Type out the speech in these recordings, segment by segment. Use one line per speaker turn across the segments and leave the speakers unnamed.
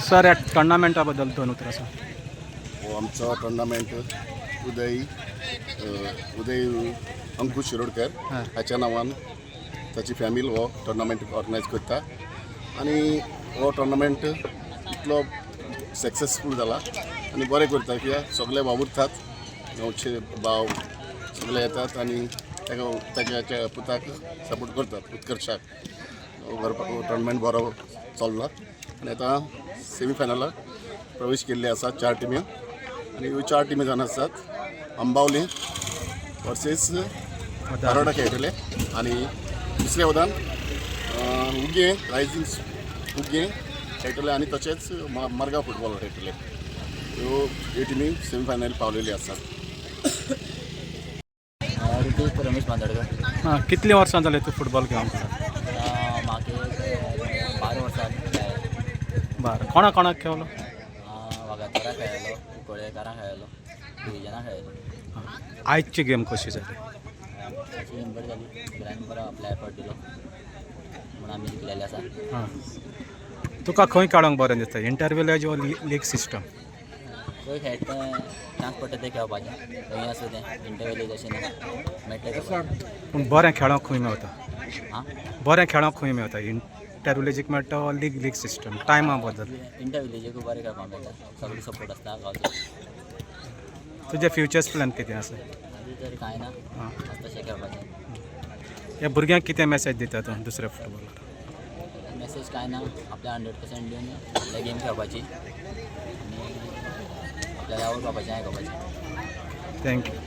Sir, ह्या टॉर्नामेंटा बद्दल दोन उतरां सांग.
हो आमचो टोर्नामेंट उदय उदय अंकूश शिरोडकर हाच्या नांवान ताची फॅमिली हो टोर्नामेंट ऑर्गनायज करता आनी हो टोर्नामेंट इतलो सक्सेसफूल जाला आनी बरें करता, कित्याक सगळे वावुरतात, गांवचे भाव सगळे येतात आनी ताका ताच्या पुताक सपोर्ट करतात. उत्कर्षाक हो टोर्नामेंट बरो चल्ला आनी आतां सेमी फायनलाक प्रवेश केल्ले आसा चार टिमी आनी ह्यो चार टिमी जावन आसात अंबावली वर्सीस बारोडा खेळटले आनी दुसऱ्या वदान उगें रायजींग उगें खेळटले आनी तशेंच मडगांव फुटबॉल खेळटले. ह्यो ह्यो टिमी सेमी फायनल पावलेली आसात.
ऋतू रमेश बांदोडकर.
हां, कितलीं वर्सां जालीं तूं फुटबॉल खेळोंक?
म्हाका एक 12 वर्सां जाले.
बरें, कोणा कोणाक खेळलो?
वागातोरा खेळ्ळो, कुंकळ्ळेकारां खेळ्ळो, डिविजना खेळ्ळो.
आयची गेम कशी जाली?
अशी गेम बरी जाली. सगळ्यांनी बरो आपलो एफर्ट दिलो म्हणून आमी जिखलेले आसा.
हां, तुका खंय खेळोंक बरें दिसता, इंटर विलेज वो लीग सिस्टम?
खंय खेळटा तें चान्स पडटा तें खेळपाचें, खंय आसूं तें, इंटर विलेज अशें ना, मेळटा खेळपाक.
पूण बरें खेळोंक खंय मेवता?
आं?
बरें खेळोंक खंय मेवता, इंटर विलेजीक मेळटा वो लीग लीग सिस्टम टायमा बद्दल?
इंटर विलेजीकूय बरें खेळपाक मेळटा, सगळो सपोर्ट आसता गांवचो.
तुजे फ्युचर्स प्लॅन कितें आसा?
आनी तर कांय ना. तशें खेळपाचें.
ह्या भुरग्यांक कितें मॅसेज दिता तूं दुसऱ्या फुटबॉलार?
मेसेज कांय ना, आपल्या 100% दिवन आपल्या गेम खेळपाची आनी आपल्या आवय बापाचें आयकपाचें.
Thank you.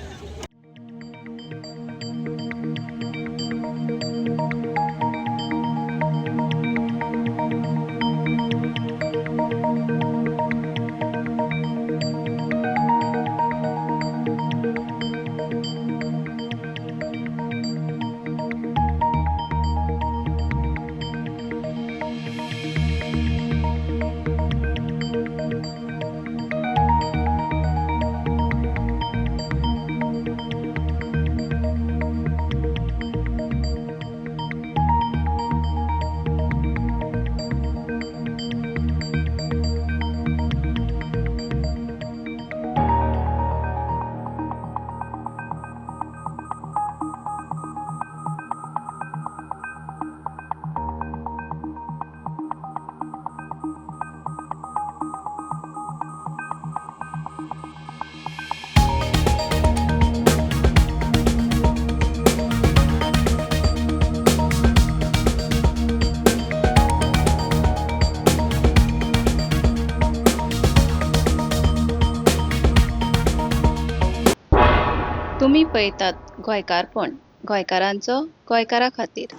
तुमी पळयतात गोंयकारपण, गोंयकारांचो गोंयकारा खातीर.